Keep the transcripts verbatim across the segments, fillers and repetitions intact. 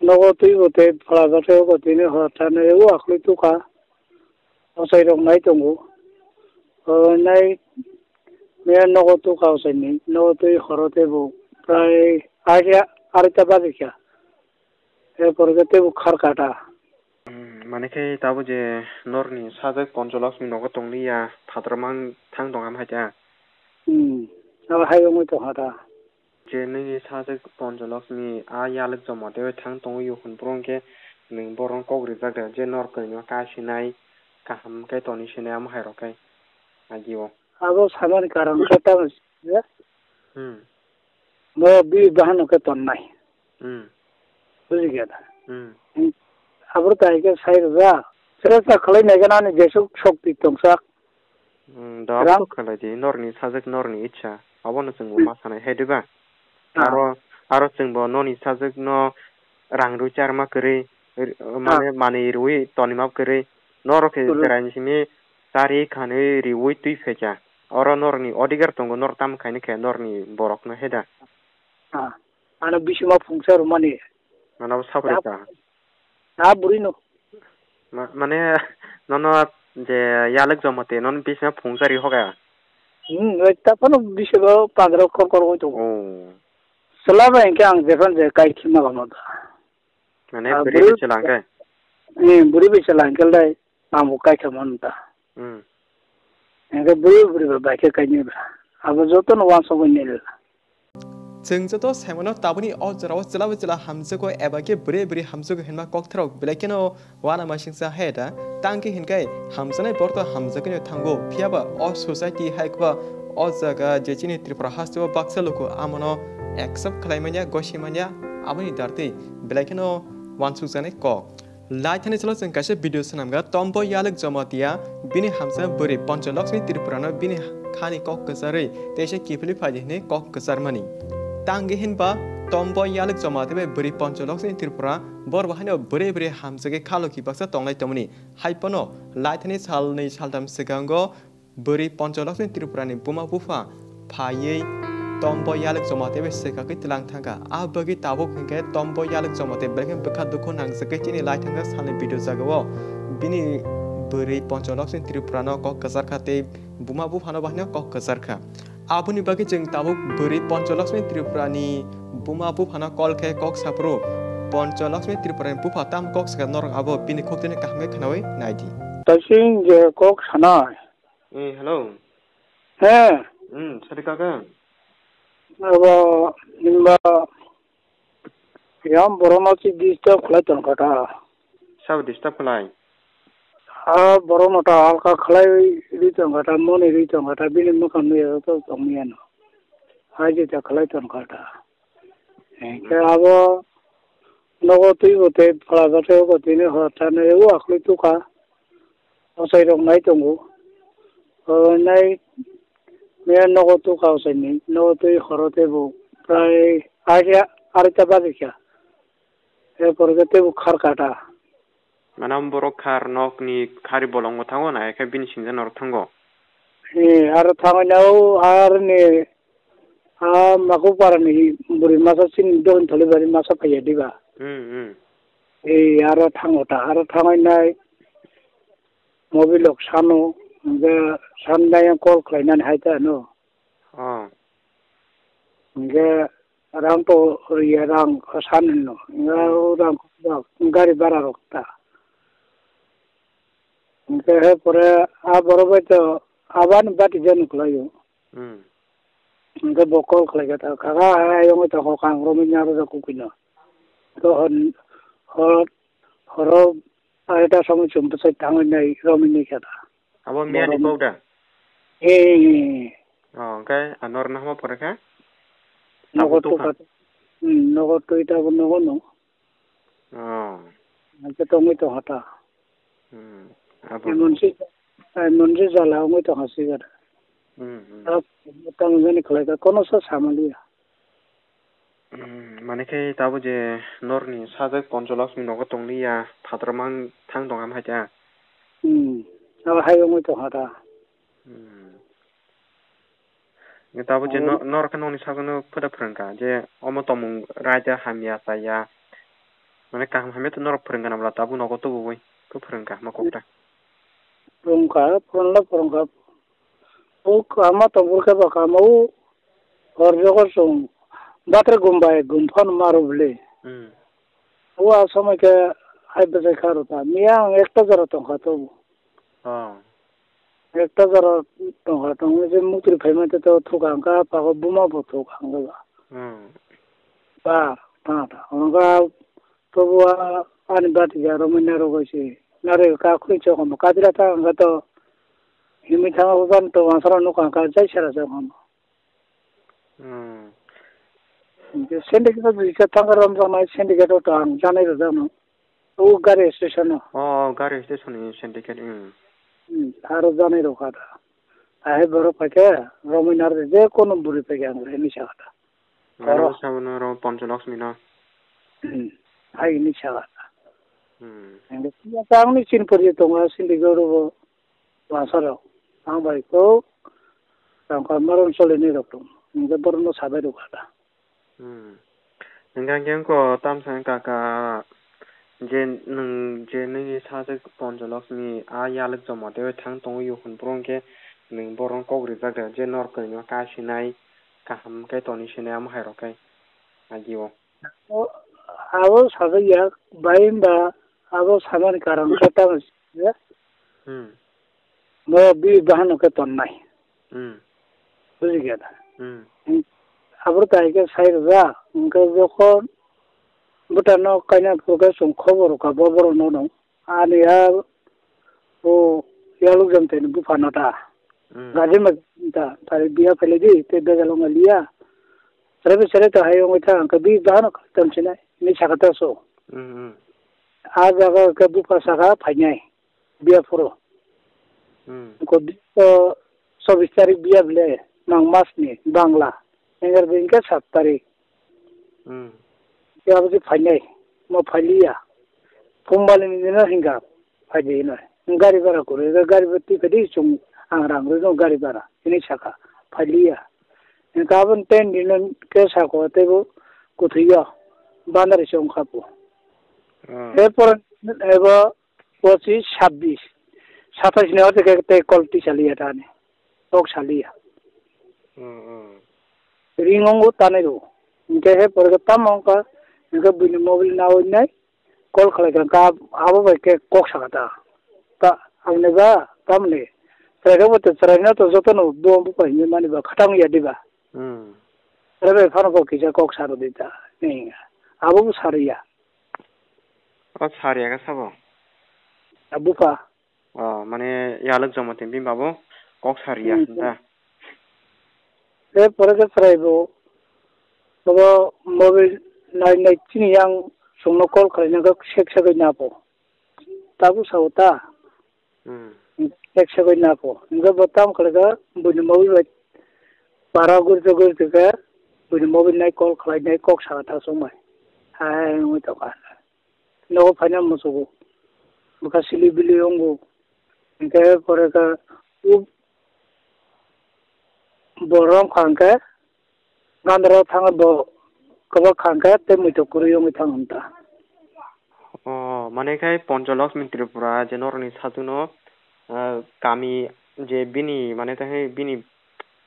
Nogo twi bo tei phalajak khe obo tini hor thani o akhli tukha. Ochai rok nai tongo. O nai me nogo tukha ochai ni. Nogo twi horo tei bo prai aria arita baji kha. E porge tei bo khar kata. Hmm, mane khe tabo je norni sajak Poncholoksmi nogo tongliya phatrwmang thang tong am hai ta. Hmm. Abo hai wngwi tongkha ta. Je nini sajak Poncholoksmi a yalwk joma tei thang tongwi hwn phuru hwnkhe nwng bohrokno kok rijak de je nor kwrwino kaisinai kaham khe toni sinai amo hai rok khe agio. Abo samani karon khe tamo se. Hmm. Bo bi bahano khe tonnai. Hmm. Buji khe da. Hmm. Hmm. Abro tai khe sai rwja. Sere sa khlai nai gana ni jesuk shokti tongsa. Hmm, da Ram- abro khlai di, norni sajak norni ichha. Abono chwngbo Hmm. ma sanai hai diba? Ah. Aro, aro chwngbo noni sajak no rang rwi charma kwrwi, r-, Ah. mane manwi rwi tonima kwrwi. Norok khe Kwrwi. Chwraini simi chari khanwi riwi twi phaikha. Oro norokni odhikar tongo, norok tamo khaina khe norokni borokno he da? Ah, ano bisima phungsa rwmani. Manabo sapre Ah, ka. Ah, bwrwino. Ma-, mane, nono je yalwk joma te, nono bisima phungsa ri hoga? Hmm, oi, ta phano bisima pandra kor kor oi tongo. Oh. Chwla bai hwnkhe ang jephanu je kai khima gama da. Mane Ah, bwrwi bwrwi bai chwla hwnkhe? Eh, bwrwi bai chwla hwnkhe lai. Ang bo kaikha mano ta. Hmm. Hingke bwrwi bwrwi ba bai khe kainwi ba. Abo jotono wansugwi nini. Chwng joto saimano tabukni o jorao chwla bai chwla hamjago eba khe bwrwi bwrwi hamjago hinma koktharok belai kheno uanamasingcha hai da. Tangkhe hinkai hamjaknai borok to hamjakgwino thango. Phiyaba o society hai khe ba o jaga je chini Tripura hasteo baksa luku amono accept khlai manya, gosi manya, aboni dartwi belai kheno wansukjaknai kok. Lai thani salo chwng kaisa video swnamkha, Tombo Yalwk Jamatia bini hamsa bwrwi Poncholoksmi Tripurano bini khani kok kwcharwi teisa kiphilwi phaidi hwnwi kok kwcharmani. Tangwi hinba Tombo Yalwk Jamatia bai bwrwi Poncholoksmi Tripura bor bo haino bwrwi bwrwi hamsagwi khaloki baksa tonglai tongmani. Haiphano lai thani salnwi saltham swkango bwrwi Poncholoksmi Tripurani buma bupha phaiwi Tombo Yalwk Jamatia bai swkagwi twlang thangkha. A bagwi tabuk hinkhe Tombo Yalwk Jamatia belai khe bwkha dukhu nangjagwi chini lai thangkha salni video jagao bini bwrwi Poncholoksmi Tripurano kok kwcharkha tei buma buphano bahaino kok kwcharkha. Aboni bagwi chwng tabuk bwrwi Poncholoksmi Tripurani buma buphano call khe kok saphuru Poncholoksmi Tripurani bupha tamo kok sakha norok abo bini khukdini kaham khe khnaui naidi. Tasing je kok sanai. Eh, hello. He. Hmm, sari kaka. Abo, himba, yang borokno si disturb khlai tongkha ta. Sabo disturb khlai? Ha, borokno ta halka khlai ri tongkha ta, moni ri tongkha ta, bini mwkhang nuya to tongmiyano. Hai je ta khlai tongkha ta. Hingke abo nogo twi bo tei phalajak khe obo tini hor thani o akhli tukha. Ochai rok nai tongo. O nai me nogo tukha ochai ni. Nogo twi horo tei bo prai aria arita baji kha. E porge tei bo khar kata. Mane borok khar nokni khari bolongo thango na, ekhe bini sinja norok thango? He, aro thangwi na o arni, a, Makuparani bwrwi masa chini dohon tholi bari masa phaiya diba? Hmm, hmm. He, aro thango ta, aro thangwi nai mobilok sano, hingke san nai call khlainani hai ta no. Oh. Hingke rang to riya rang san no. Hingke o rang gari bara rok ta. Hingke he pore a borok bai to abani bati jani khlaio. Hmm. Hingke bo call khlaikha ta, "Kaka, hai, hai, wngwi tongkha, ang romwi naro jak kukwino." To hor, hor, horo aita somoi chum bwsai tangwi nai romwi nai kha ta. Abo miya ni kok da? Eh, eh, eh. Oh, hingke a norok no hamo pore kha? Nogo tukha. Hmm, nogo twi ta bo nogo no. Oh. Hingke tongwi tongkha ta. Hmm. Abo. Emon si, emon si jala wngwi tongkha sigar. Hmm, hmm. Tamo jani khlai kha, kono sa samaliya. Hmm, mane khe tabo je norni sajak Poncholoksmi nogo tongliya, phatrwmang thang tong am hai ta. Hmm. Abo hai wngwi tongkha ta. Hmm. Tabo je abo no-, norok khe nokni sagano phwrwng kha je omo tongmung raida hamya chaya. Mane kaham hamya to norok phwrwng gana bwla tabuk nogo tubuwi. Khe phwrwng kaham kok ta. Phwrwng kha, phwrwng la phwrwng kha. O kaham ma tong phuru khe ba kaham o. Hor jogo chwng batre gum bai gum phano maro bwle. Hmm. O a somoi khe hai bwsai kha rw ta. Miya ang ekta jora tong kha to. Oh. Ekta jora tong kha, tong je mukri phai ma te to thuk ang kha, pago buma bo thuk ang kha ba. Hmm. Ba, ta ta. Ang kha to bo a, ani bati ja ro mena ro go se. Na re ka khun chok ang kha, kadira ta ang kha to. Himi thang ban to ang sara nuk ang kha, jai sara chok ang kha. Hmm. Hingke syndicate o jisa thangkar rom jaknai, syndicate o tang janai rwjakno. O gari station o. Oh, gari station ni syndicate, hmm. Hmm, aro janai rokha da. Ahai borok phaikhe romwi narwkhe je kono bwrwi phaikhe ang hini sakha da. Aro oro. Sabono ro Panchalaxmi no. Hmm, hai hini sakha da. Hmm. Hingke tangni chin pori tongo syndicate o bo. Wasarok, ang bai kok tangkha maron solinai rok tong, hingke borokno sabai rwkha da. Hmm. Hingke hingke wngkha tamsa wngkha kha je nwng je nini sajwk Panchalaxmi a yalwk joma tei thang tongwi hwn phuru hingke nwng borokno kok rijak da je norok kwrwino kasinai kaham khe toni sinai amo hai rok khe agio. O, abo sajak ya, bai hwnba abo samani karon khe tamo se, Hmm. Bo bi bahano khe tonnai. Hmm. Buji khe da. Hmm. Abo tai khe sai rwja, hwnkhe jokhon bwtano kaina phuru khe chwng khobor rwkha bo borokno no. Ani ya o yalwk jom teni buphano ta. Hmm. Gajima ta, tari biya phailai di, tei bejal wngya liya. Sere be sere to hai wngwi thang, ka bi bahano kha tam sinai, ni sakha ta so. Hmm, hmm. A jaga ka bupha sakha phainai, biya phuru. Hmm. Ko bi to chobbish tarik biya bile, mang mas ni, Bangla. Engar bi hingke sat tarik. Hmm. Khe abo se phainai, mo phailiya. Phung bali ni dino hingka, phaidi hinoi. Gari bara kwrwi, gari bara twi phaidi chwng ang rang rwino gari bara. Hini saka, phailiya. Hingke aboni ten dino khe sako teibo kwthwiyo. Bandari se wngkha po. Hmm. Erpor ebo pochis, sabbish, satais ni order khe tei call twi saliya ta ani. Kok saliya. Hmm, hmm. Ring ongo tanai rw. Hingke he pore khe tamo wngkha, hingke buini mobile nawi nai call khlai kha, ka abo bai khe kok sakha ta. Ta ang nai ba, tamni chwrai rok bo to chwrai no to joto no bo buphang hinwi mani ba khatang ya diba. Hmm. Chwrai bai phano bo kisa kok sa rw di ta, hinwi abo bo sa rw ya. O sa rw ya khe sabo? A bupha. O, mane yalwk joma tei bini babo kok sa rw ya, hmm, da. Tei pore khe chwrai bo, bobo mobile nai nai chini yang chwngno call khlai nai khe sek segwi napo. Tabuk sao ta? Hmm. Sek segwi napo. Hingke bo tamo khlai khe buini mobile bai para gurte gurte khe buini mobile nai call khlai nai kok sakha ta chwngbai. Hai wngwi tongkha. Nogo phaina muchugo. Bwkha sili bili wngo. Hinkhe pore khe u borok wngkha hinkhe gandra thangwi bo kwbak kha hinkhe tei muitok kwrwi wngwi thang hwn ta. O, mane khe Panchalaxmi Tripura je norokni sajwkno, ah, kami je bini mane tei bini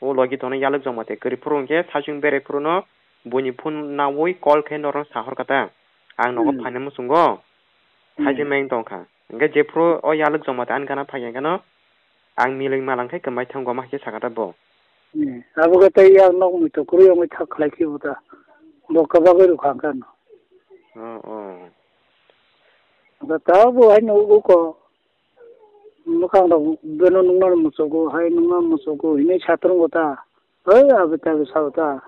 o logi tongnai yalwk joma tei kwrwi phuru hinkhe sajwk berai phuru no buini phone nawi call khe norok sahor kha ta. Ang nogo, hmm, phaina muchungo, hmm, hai se main tong kha. Hingke jephru o yalwk joma ta ani gana phai ya gano, ang milwng malang khe kwmai thango ma khe sakha ta bo. Hmm. Abo khe tei yak nok muitok kwrwi wngwi thak khlai khe bo ta. Bo kwbagwi rw kha ang khe ano. Oh, oh. Abo ta bo hai nugo ko. Mwkhang rok beno nungmano muchugo, hai nungma muchugo hinwi satrwngo ta. Hoi, abo ta, abo sao ta.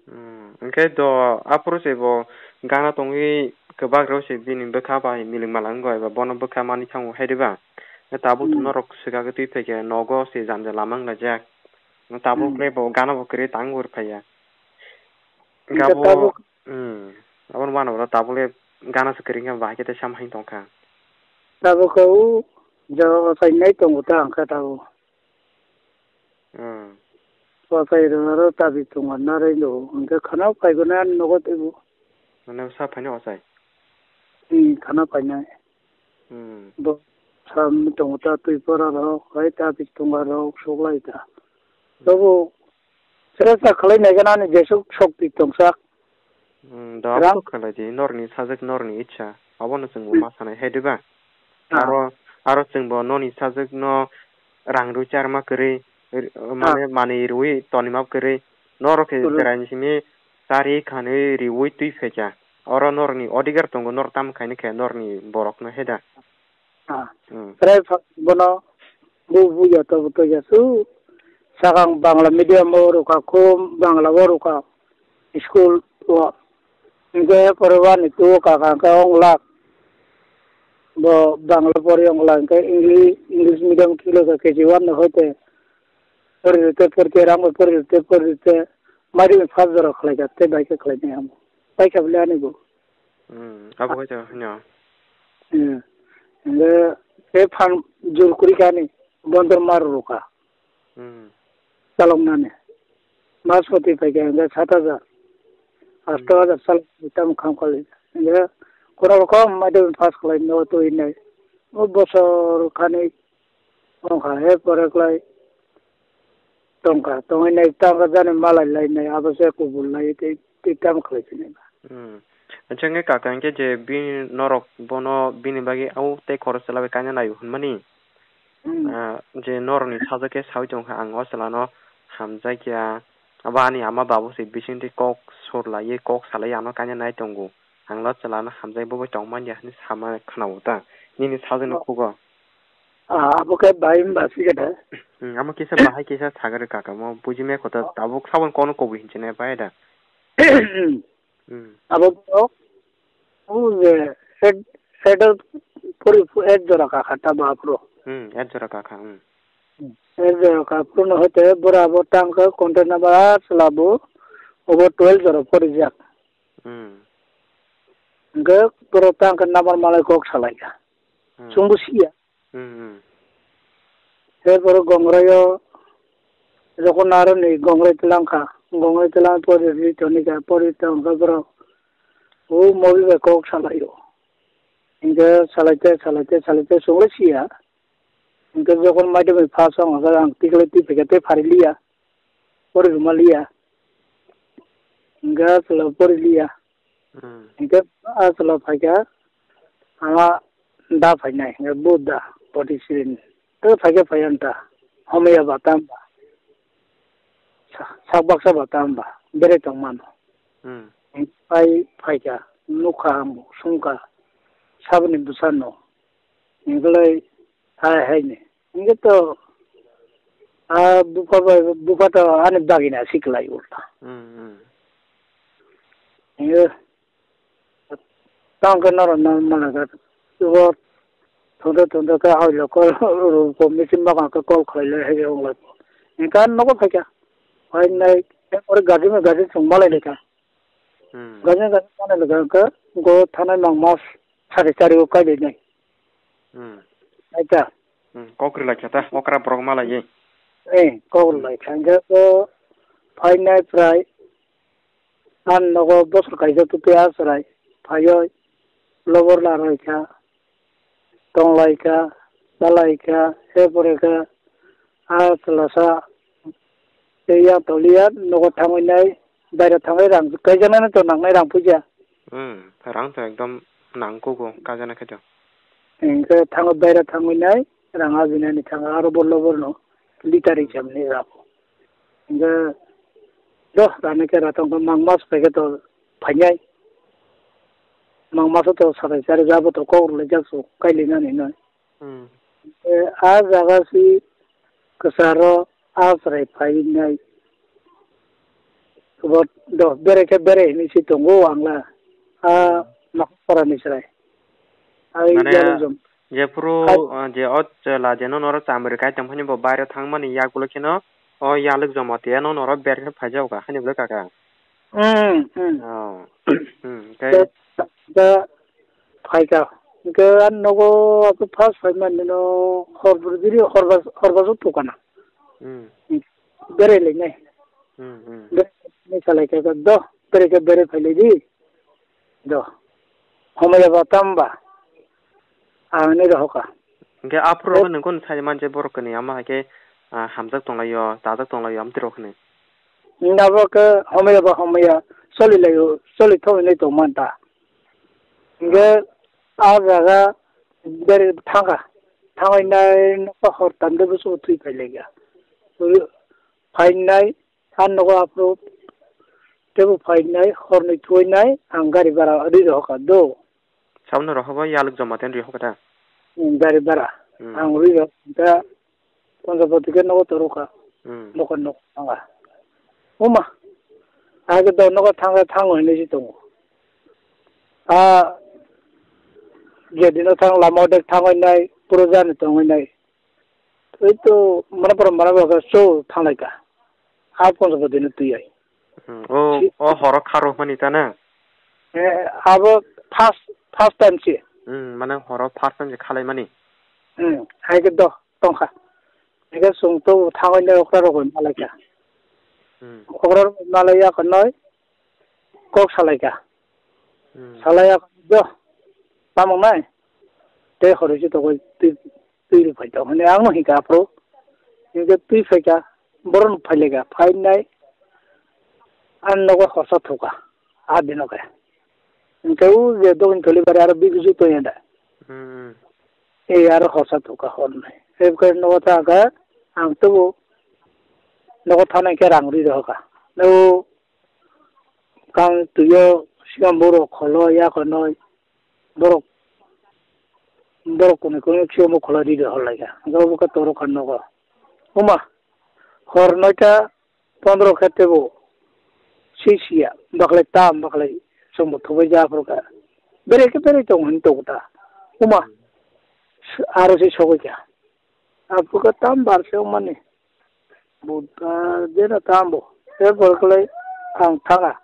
Hmm, hwnkhe do, aphuru se bo gana tongwi kwbak rw se bini bwkha bai milik malang wngwi eba bono bwkha mani thango hai diba? Tabuk, hmm, norok swkagwi twi phaikhe nogo se janja lama wnglaijak. Tabuk, hmm, le bo gana bo kwrwi tang gur phaiya. Hwnkhe gabo tabuk, hmm, aboni uanabo tabuk le gana se kwrwi wngkha bahai khe tei sama hai tongkha. Tabuk khe o jaga o chainai tongo ta hwnkhe tabuk. Hmm. Bachai rwna rw tabi tongo narwino hwnkhe khana phaigonai ani nogo teibo. Mane sa phaino achai? Hmm, khana painai. Hmm. Bo sam tongo ta twi pora rok, hai ta bisi tonga rok, sok lai ta. Tobo sere sa khalai nai gana ni jesuk sok twi tongsa. Hmm, da Ram- sok khalai di, norni sajak norni icha. Abono chwng bo ma sanai hai diba? Ah. Aro, aro chwng bo noni sajak no rang rwi charma kwrwi, r-, mane Ah. manwi rwi tonima kwrwi. Norok khe Kwrwi. Chwraini simi chari khanwi riwi twi phaikha. Oro norokni odhikar tongo, norok tamo khaini khe norokni borokno heda. Ah. Hmm. Tei pha-, bono bu buya to bu toya su. Sakang Bangla medium o rwkha khu, Bangla o rwkha school o. Hinkhe pore wani tu kaka hinkhe ong lak. Bo Bangla pori ong lak hinkhe English, English medium khwlai kha K G one no hoite. Pori rwte pori te rang bai pori rwte pori rwte. Mari first jora khlai kha tei bai khe khlai nai amo. Pai kha bwle ani bo. Hmm, abo khe to hwnyo. Hmm. Hingke tei phan jur kuri kani bondor mar ruka. Hmm. Chalok nani. Mas poti pai khe hingke sat hajar. Asto hajar chalok tam kham kali. Hingke kono rokom madhyamik pass khlai no twi nai. O bosor khani Tongkha he pore klai tongkha, tongwi nai tangkha jani malai lai nai, abo se kubul lai tei, tei tamo khlai sini ba. Hmm. Acha hwnkhe kaka hwnkhe je bini norok bono bini bagwi au tei khoroksa labai kaina naio hwnmani. Hmm. Ah, je norokni sajak khe saui tongkha ang o chwlano hamjakya, abo ani ama babu se bisingtwi kok sur laiwi kok salai ano kaina nai tongo. Ang o chwlano hamjak bo bai tong manya hwnwi sama khwnao ta nini sajwkni Oh. khugo. Ah, abo khe bai wngba sikhe de. Hmm, amo kisa bahai kisa sagari kaka mo buji me kota tabuk sabon kono kobui hinchine bai da. Hmm. Abo borok o je head, head pori ek jora kaka ta ba pro. Hmm, ek jora kaka, hmm. Ek jora ka pro no hote bora abo tang ka contact number a chwla bo obo twelve jora pori jak. Hmm. Hingke borok tang ka number malai kok salai ka. Hmm. Chwngbo siya. Hmm, hmm. Tei borok Gongrai o, jokhon aro ni Gongrai tlang kha, Gongrai tlang pori ri toni kha, pori tong kha borok. O mobil bai kok salai o. Hingke salai te, salai te, salai te, chwngla siya. Hingke jokhon madhyamik pass ong kha, ang tikle twi phaikha tei phari liya. Pori rwma liya. Hingke chwla pori liya. Hmm. Hingke a chwla phaikha, ama da phainai, hingke bo da, poti siring. Tei phaikhe phai ang ta, hamya ba tam ba. Sa-, sak baksa ba tam ba, bere tong mano. Hmm. Hingke pai phaikha, nukha ang bo, sungkha, saboni bwsano. Hingke lai, Hai, hai ni. Hingke to, ah, bupha bai, bupha to ani bagina siklai ulta. Hmm, hmm. Hingke, tang ke noro na mana ka. Tubo, thonto, thonto ke hoi lo ko, ru ko, machine bagan ke call khlai le, hai ong lai. Hingke nogo phaikha. Hai nai, ore gari me gari chwng malai le ka. Hmm. Gajang gajang mane loge hwnkhe go thanai mang mas sari chari o kai lai nai. Hmm. Aita. Hmm. Kok ri lai kha ta, okra borok ma lai ye. Eh, kok ri lai kha. Hwnkhe go phai nai prai. An nogo bosor kaisa tuti a chwrai. Phaioi lobor la roi kha. Tong lai kha, cha lai kha, he pore kha, a chwla sa tei ya toliya nogo thangwi nai, baira thangwi rang kaijaknai to nangnai rang puja. Hmm, rang to ekdom nang kugo kaijaknai khe to. Hingke thango baira thangwi nai, rang ajinani thango aro borlo borno litar hisamni rang. Hingke do rani khe ratong khe mang mas phaikhe to phainai. Mang maso to sarai chari jabo to kok rwlai jak su kailainani no. Hmm. Eh, a jaga si kwcharo a chwrai phainai. Bo do bere khe bere hinwi si tongo ang la. A Hmm. Makhupara ni chwrai. Ai Mane, yalwk jom. Jephuru, Kai- uh, je o chwla je nono oro chamri kai tongphani bo bairo thangmani yagulo kheno, o yalwk joma tiya nono oro ber khe phaijago kha, hani bwle kaka? Hmm, hmm. Oh. Hmm, tei? Da, da phaikha. Hingke ani nogo abo first phaimani no hor bwrwi bini hor bas-, hor basu tukana. Hmm. Berai lainai. Hmm, hmm. Berai salai kha, do, berai khe berai phai lai di. Do. Homaya ba tamba. Ang ni rohoka. Hingke aphuru Eh. Nung kono sai man je borok kani ama hai ke, ah, hamjak tonglaio, chajak tonglaio, amtwi rok hwnwi. Nabo ke homaya ba homaya, choli laio, choli thok hinwi tong man ta. Hingke a jaga beri thangkha. Thangwi nai nokha hor tamde busu thwi phai laikha. Phainai, a nogo aphuru tebo phainai, hornwi thuinai, ang gari bara ri rohoka do. Sabno rohobo yalwk joma ten rihoka ta? Hmm, gari bara. Hmm. Ang ri rohoka. Ponjapati ke nogo toroka. Hmm. Nogo nok anga. Uma. Age do nogo thangla thango hinwi si tongo. A, jedino thang lama odek thangwi nai, puro jani tongwi nai. Oi to, mana pura mana baga so thanglaika. A Ponjapati no twi ai. Hmm, o, Si- o horo kharo mani ta na? Eh, abo first, first time si. Hmm, mane horo first time si khalai mani? Hmm, hai ke do, tongkha. Ega sung to thangwi nai okra rogoi malaika. Hmm. Okra rogoi malai ya ko noi, kok salaika. Hmm. Salai ya ko do, tamang nai. Te hori si to koi twi, twi ri phai to. Hone ang no hika pro. Hingke twi phai ka, boron phai lega, phai nai. Ang nogo hosa thuka. A dino ke. Hingke u je dokin tholi bare aro bigju to yenda. Hmm. E aro hosa thuka hon nai. E ke nogo ta ka, ang to nogo thana ke rang ri roka. No Kang tuyo sigang borok kholo ya kono borok, borok kuni kuni khe omo kholo ri de hor lai kha. Hwnkhe obo khe toro kha nogo. Uma hor noita pondro khe tebo si siya baklai tam baklai chwngbo thubai ja aphuru kha. Bere khe bere tong hwn tongo ta. Uma aro se sogwi kha. Aphuru khe tam bar se wngmani. Buddha jena tambo. E borok le ang thanga.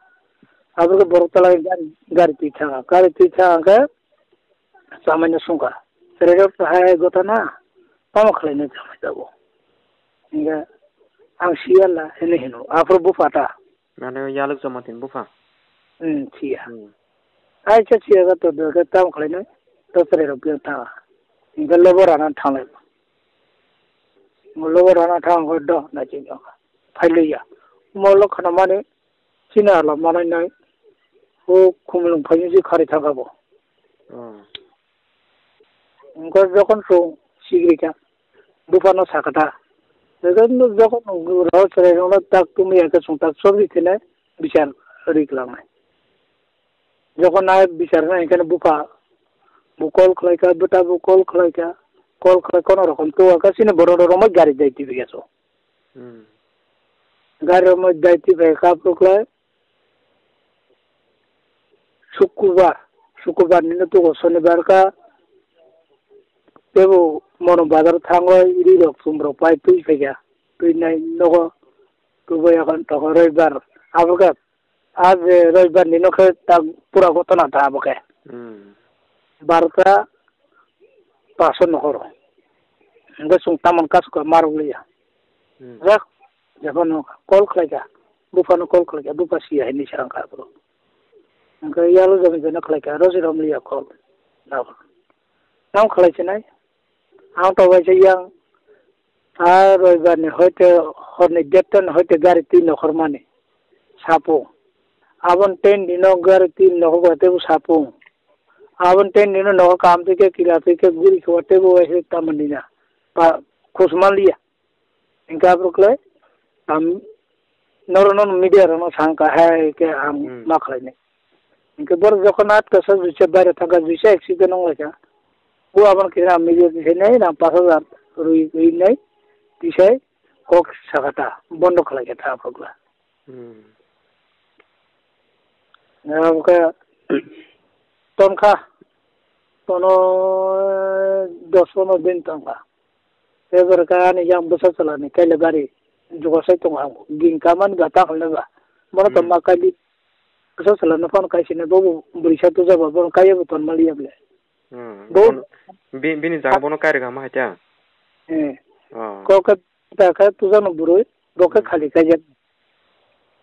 Abo ke borok talai gari, gari twi thanga. Gari twi thanga ke samai no sungkha. Sere ke hai gotha na. Tamo khlai ne samai tabo. Inga ang siyala hene hino. Aphuru bupha ta. Mane yalwk joma tin bupha. Hmm, siya. Hmm. Ai cha siya ga to do ke tamo khlai ne. To sere rok tanga. Inga lebo rana thanglai. Molo rana thang ho do na chi no. Phai le ya. Molo khana mani chini ala manai nai. O khumlung phai ni khari thang bo. Hmm. Wngkha jokon chwng sigri kha. Buphano sakha ta. Jokon jokon rao chwrai rokno tak tumi ya khe chwng tak chobbi khe nai bichar ri kwlangnai. Jokon a bichar wngkhe bupha bo call khlai kha, bwta bo call khlai kha, call khlai kono rokom to kha, chini borok rok romwi gari dai twi kha so. Hmm. Gari romwi dai twi kha, aphuru khlai Sukrubar, Sukrubar nino tugo Sonibar kha, tebo Mono bazar thango ri rok chum rok pai twi kha, twi nai nogo tubui akhon tongo Roibar, abo khe. A je Roibar ni no khe tak pura gotona ta abo khe. Hmm. Barta paso nohoro. Hingke chwng tamon kasu ka marok liya. Hmm. Jak, jabo no call khlai ka. Bupha no call khlai ka. Bupha siya hini sarang ka bro. Hingke yalo jami jano khlai ka. Rosi rom liya call. Nabo. Tam khlai chinai. Ang to waisa yang a Roibar ni hoite horni deadta ni hoite gari twi nokhormani sapung. Aboni ten dino gari twi nokhorkha teibo sapung. Aboni ten dino nokhorkha amtwi khe kila twi khe guri khe teibo waisa tamoni na. Ba khusma liya. Hingke aphuru khlai, am, noro no media rok no sang ka hai ke ang Hmm. ma khlai nai. Hingke bor jokon at kasa juisa baire thangka juisa accident wng lai ka. Bu abon khe ang media ni sai nai rang pash hajar rwi rwi nai tisai kok sakha ta bondo khlai kha ta aphuru khlai. Hmm. Abo khe tongkha, tono dos pono din tongkha. Ebar kha ani yang bwsa chwla ni kaila bari jugo sai tongo ang ging kamani ba ta hwnwi ba. Bono to Hmm. ma kaili bwsa chwla no phano kaisini bobo bwrwi sa tuja ba bono kaiya bo ton mali ya ble. Hmm. Bo Bono- bi- bini jaga bono kairwkha ma hai ta? Eh. Oh. Ko khe ta khe tuja no bwrwi bo khe Hmm. khali kaijak.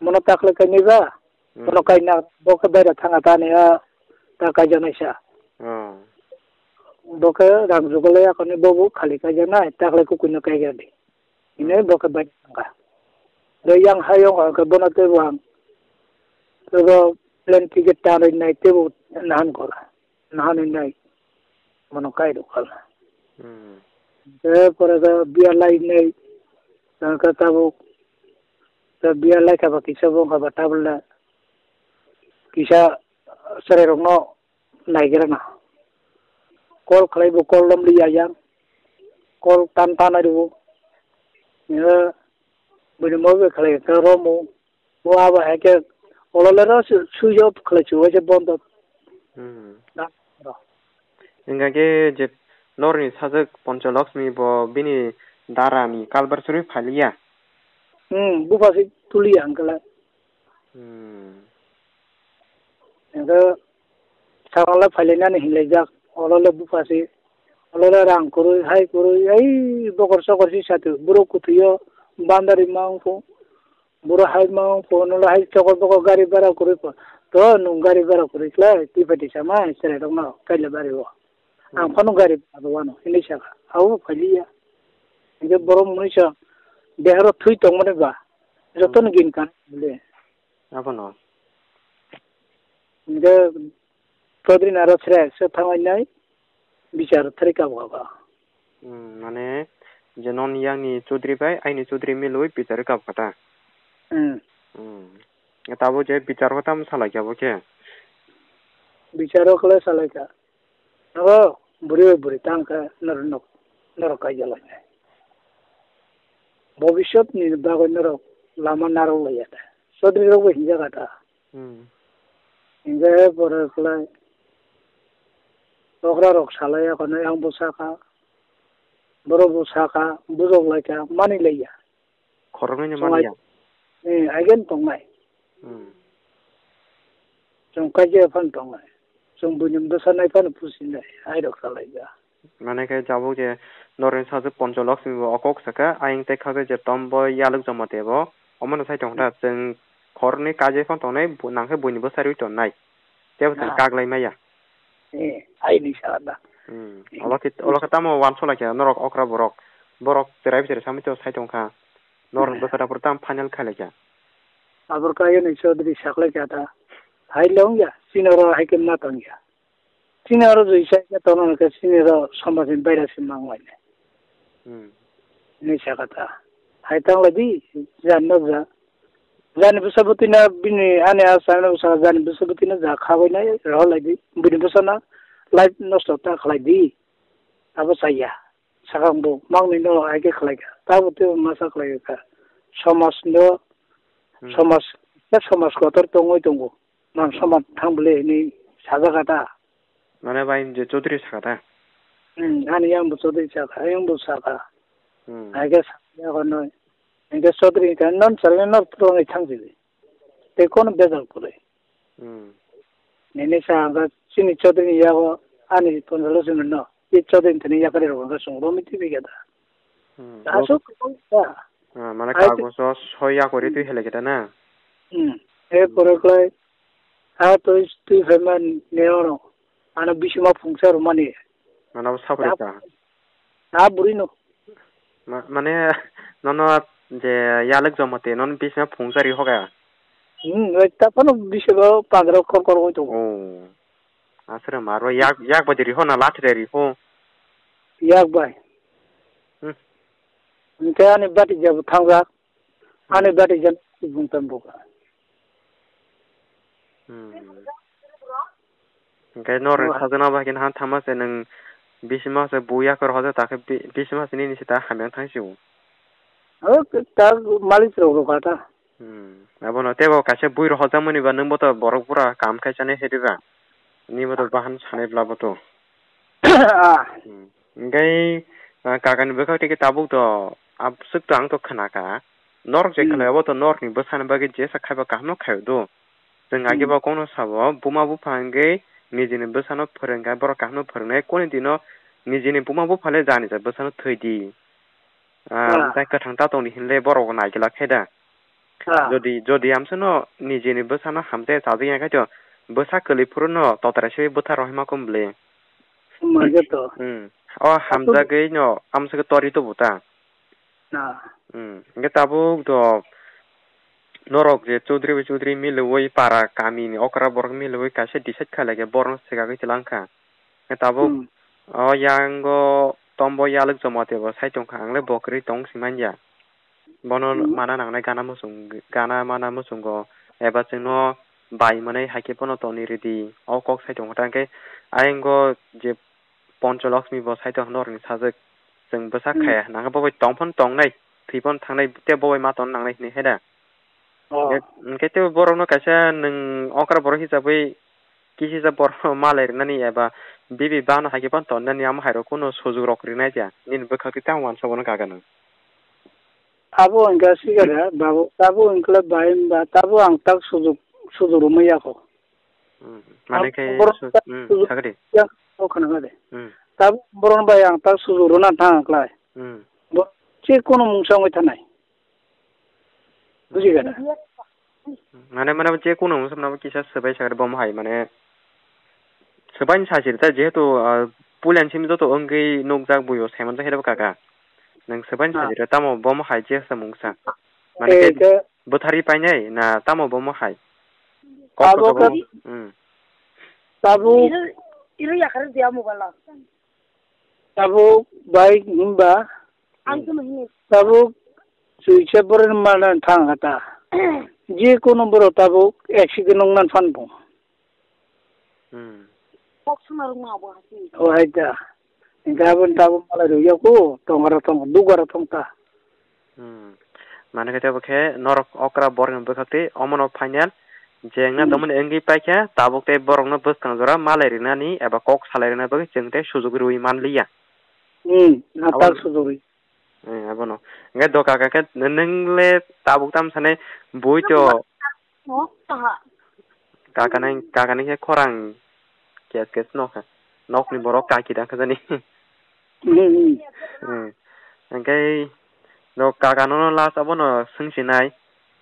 Mono takle kainwi ba, Hmm. mono kaina, bo khe baira thanga ta ni, ah, ta kaijaknaisa. Oh. Bo khe rang jugalai akhorni bobo khali kaijaknai, takhwlai kukuino kaikha di. Hwnwi bo khe bai thangkha. Tei yang hayung hwnkhe bono teibo ang, teibo plane ticket tanwi nai teibo nahan kora. Nahanwi nai bono kai rwkha. Hmm. Tei pore khe biya lai nai, tei khe tabuk, tei biya lai kha ba kisa bo wngkha ba tabuk le kisa chwrairokno naigrana. Call khlai bo call romliya yang. Call tan tan ari bo. Nge bini mo be khlai ka romo. Bo abo hai khe olo le ro switch off khlai chu waise bondo. Hmm. Na, ro. Hingkha khe je norni sajwk Poncholoksmi bo bini dara ni kalbar churi phaliya. Hmm, bupha se tuliya hingkhe le. Hmm. Hingkhe sakno le phailainani hinlaijak, olo le bupha se, olo le rang kwrwi, hai kwrwi, ei bokor sokor si satu, borok kwthwio bandari ma wngkho, borok hai ma wngkho, nolo hai chokol bokol gari bara kwrwi kho, to nwng gari bara kwrwi khlai, twi phaidi sama, chwrairokno kaila bari o. Ang phano gari bara wano, hinwi sakha, abo phailiya. Hingkhe borok mwnwi sa, deharo thwi tongmani ba, jotono gini kan le. Abono. Hingkhe Chaudhary ni aro sre se thangwi nai bichar thari kabo kabo. Hmm, mane je non yang ni Chaudhary bai aini Chaudhary milwi bichar kabo kata. Hmm. Hmm. Tabo je bichar kata mo salai kabo khe. Bichar o khle salai ka. Nogo bwrwi bai bwrwi tang khe norok nok, norok kaijalai nai. Bobiswt ni bagwi norok lama narwk laiya ta. Chaudhary rok bo hinjak ta. Hmm. Hingkhe pore khlai okra rok salai ya kono yang bo sakha. Borok bo sakha, bujok lai kha, mani lai ya. Khoroknwi no Chwng mani ya. Eh, aigen tongnai. Hmm. Chwng kaisa phano tongnai. Chwng buini bwsa nai phano pusinai, hai rok salai ya. Mane khe jabuk je norni sajwk Poncholoksmi bo o kok sakha, ayang tei kha je tombo yalwk joma tebo, omono sai tong kha, chwng khoroknwi kaijakhe phano tongnai, bu-, nang khe buini bwsarwi tonnai. Tebo chwng Ah. kak lai maya. Eh, aini sa da. Hmm. Olo khe, olo khe tamo uansuk lai kha norok okra borok. Borok chwrai bai chwrai samwi to sai tong kha. Norok Hmm. bwkha da phuru tamo final khai lai kha. Abor kaiya ni Chaudhary saklai kha ta. Hai le wng ya, chini oro hai khe ma tong ya. Chini oro joi sai khe tono hwnkhe chini oro somaj ni baira se mang lai nai. Hmm. Hinwi sakha ta. Hai tang lai di, jani no ja. Jani bwsa bwtwi no bini ani a chani bwsa jani bwsa bwtwi no ja kha bai nai rohor lai di. Bini bwsa no life nosto ta khlai di. Abo chaya. Sakang bo mangni no hai khe khlai kha. Tabo tei masa khlai kha. Somaj no, Hmm. somaj, khe somaj kotor tongwi tongo. Man somaj thang bwle hinwi sajak kha ta. Mane bai je Chaudhary sakha ta? Hmm, ani yang bo Chaudhary sakha, ayang bo sakha. Hmm. Hai khe sakha ya kono. Hingkhe Chaudhary hingkha non chwraino no twrwngwi thang jili. Tei kono bejal kwrwi. Hmm. Nini sa ang kha chini Chaudhary ni yago ani Poncholoksmi no. I Chaudhary ni thani yakarwi rok ang kha chwng romwi twi bi kha da. Hmm. Aswk kwbang kha. Ah, mane Hai kagojo soi yakarwi twi Hmm. hele khe da na? Hmm. E pore khlai. Ha twi twi phaima ni ono. Ano bisima phungsa rwmani. Mane abo saprika. Ha bwrwi no. Ma-, mane nono je yalwk joma twi nono bisima phungsa ri hoga. Hmm, oi ta phano bisima pandra kor kor oi tongo. Oh. Aswrwng ma aro yak, yak bai de ri ho na lathi de ri ho? Yak bai. Hmm. Hingke ani bati jabo thangjak. Ani bati jan bung tam buka. Hmm. Hingke norni sajona bai khe han thangma se nwng bisima se buya khe rohorjak ta khe bi-, bisima se nini se ta hamya thang sio. O ta malik rok rok ta. Hmm. Abono tebo kaisa bui rohorjak mani ba nwng bo to borok bura kam khai chani hedi ba. Nini bo to bahan sanai bla bo to. Ah. Hmm. Hingke, ah, kakani bwkhak tei khe tabuk to, ah, swk to ang to khna kha. Norok je Hmm. khlai abo to norokni bwsani bagwi jesa khaiba kaham no khai do. Chwng Hmm. age bo kokno sabo, buma bupha hwnkhe nijini bwsano phwrwng kha, borok kaham no phwrwng nai. Koni dino nijini buma bupha le jani ja bwsano thwi di. Ah, Ah. bwtai kwthang ta tongdi hinle borok naikhe lak khe da. Ah. Jodi, jodi amsano nijini bwsano hamjaya chajak ya khe to, Bwsa kwlwi phuru no totrai se bwtha rohima kum bwle. Maja to. Hmm. O hamjagwi no amswk tori to buta. Na. Hmm. Hwnkhe tabuk do norok je chudri bai chudri milwi para kami ni okra borok milwi kaisa decide khailai khe borok no swkagwi twlang kha. Hwnkhe tabuk Hmm. o yango tombo yalwk joma tebo sai tongkha ang le bo kwrwi tong si manya. Bono Hmm. mana nangnai gana muchung, gana mana muchungo eba chwngno bai mwnai hai khe bono toni ridi. O kok sai tongkha ta hwnkhe ayang go je Poncho Lakshmi bo sai tongkha norokni sajwk. Chwng bwsa Hmm. khaya nangkhe bo bai tong phano tongnai, thwi phano thangnai, tei bo bai ma tong nangnai hinwi hai da. Oh. Hwnkhe tei borokno kaisa nwng okra borok hisabwi kisisa borok malai rwnani eba bibi bano hai khe phano tonnani amo hairok kunu sujuk rok rinai ya. Nini bwkhak tei tamo uansa bono kaga nwng. Abo hwnkhe sikha da, babu, abo hwnkhe bai hwnba, abo ang tak sujuk, sujuk rwmani ya kho. Hmm. Mane khe borok su-, tak hmm, sujuk sakri. Ya, o khna kha de. Hmm. Tabuk borok bai ang tak sujuk rwna thang khlai. Hmm. Bo, je kono mungsa wngwi thanai. Buji gana. Mane, mane je kono mungsa mane kisa swbai sakri bom hai mane. Swbai ni sajir ta jehetu, ah, puila ni simi joto wngwi nukjak buyo saiman jak hai kaka. Nwng swbai ni Ah. sajir tamo bom hai je sa mungsa. Mane Eh, khe ke Bwthari painai na tamo bomo hai? Kok abo kok khe bo-, hmm. Tabuk, tabuk bai hwnba, ang khe mohini. Tabuk chuisa borok ni mana thang kha ta. Je kono borok tabuk accident wngna phan bo. Hmm. Kok suna rwma abo hati. O hai ta. Hingke aboni tabuk malai rwya ko, tongara tong, dugara tong ta. Hmm. Mane khe tebo khe norok okra borok ni bwkhak twi omono final jengna Hmm. tongmani wngwi paikha, tabuk tei borokno bwskang jora malai rwnani eba kok salai rwna bagwi chwng tei sujuk rwui manliya. Hmm. Abo natal sujuk rwi. Eh, abono. Hingke doka kake nwng le tabuk tam sane bui to. Oh, aha. Kakani, kakani khe khorang kes kes nokha. Nokni borok kaki dang kha jani. Hmm, hmm. Hmm. Hingke no kakano last abono swngsinai.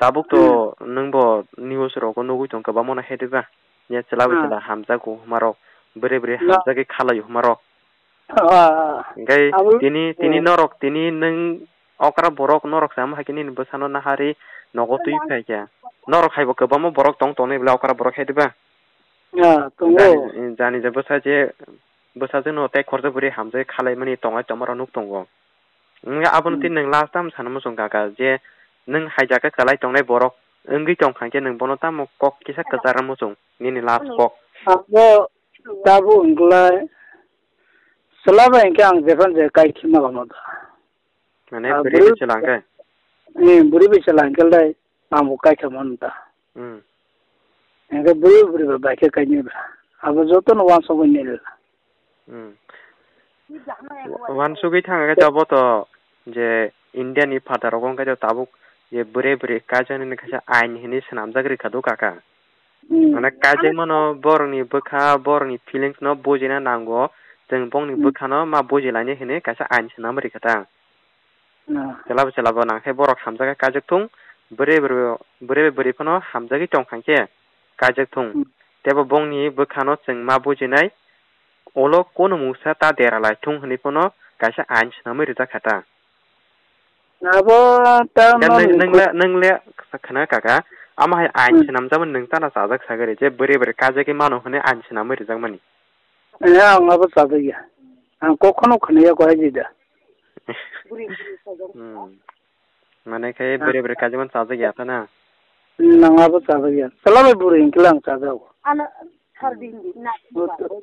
Tabuk to Hmm. nwngbo news rogo nugui tong kwbangma no hete ba. Ya chwla bai Hmm. chwla hamjago huma rok. Bwrwi bwrwi Na. Hamjagwi khalai huma rok. Ah, Hingke abo, tini, tini oh. Norok, tini nwng okra borok norok sama hai khe nini bwsano nahari nogo twi phai khe. Norok hai bo kwbangma borok tong tongnai bwle okra borok hai diba? Ah, tongo. Jani, jani je bwsa je, bwsa je no tei khorjo bwrwi hamjagwi khalai mani tongnai tongma rok nuk tongo. Wngya abono Hmm. tini nwng last time sana muchung kaka je nwng hai jaga kwlai tongnai borok wngwi tong kha khe nwng bono tamo kok kisa kwchar muchung nini last kok. Abo Tabuk wngkhlai chwla bai hwnkhe ang jephanu je kai khima lama da. Mane Ah, bwrwi bwrwi bai chwla hwnkhe? Eh, bwrwi bai chwla hwnkhe lai ang bo kai kha mano da. Hmm. Hwnkhe bwrwi bwrwi bai bai khe kai nai ba. Abo jotono uansukgwi nai rwla. Hmm. Uansugwi thang khe abo to je India ni phataro wngkhe tabuk je bwrwi bwrwi kaijaknani kaisa ain hinwi swnamjak rwkha do kaka. Hmm. Mane kaijakmano borokni bwkha, borokni feelings no bujina nango. Chwng bongni Hmm. bwkhano ma bujilaini hinwi kaisa ain swnam rwkha ta. Hmm. Chwla bo chwla bo nangkhe borok hamjakhe kaijak thung, bwrwi bwrwi, bwrwi bwrwi phano hamjagwi tong kha khe kaijak thung. Hmm. Tebo bongni bwkhano chwng ma bujinai, ulo kunu mungsa ta dera lai thung hinwi phano kaisa ain swnamwi rwjak kha ta. Abo ta Khe no nwng, nwng le, nwng le khna kaka, amo hai ain Hmm. swnamjamani nwng tana chajak sagari je bwrwi bwrwi kajagwi mano hwnwi ain swnamwi rwjakmani. Eh, ang abo chajak ya. Ang kokhono khwnaya ko hai jida. Hmm. Mane khe Ah. Bwrwi bwrwi kajagmani chajak ya ta na? Hmm, ang abo chajak ya. Chwla bai bwrwi hwnkhe ang chajak. Ano, thar din di, na, Bo to-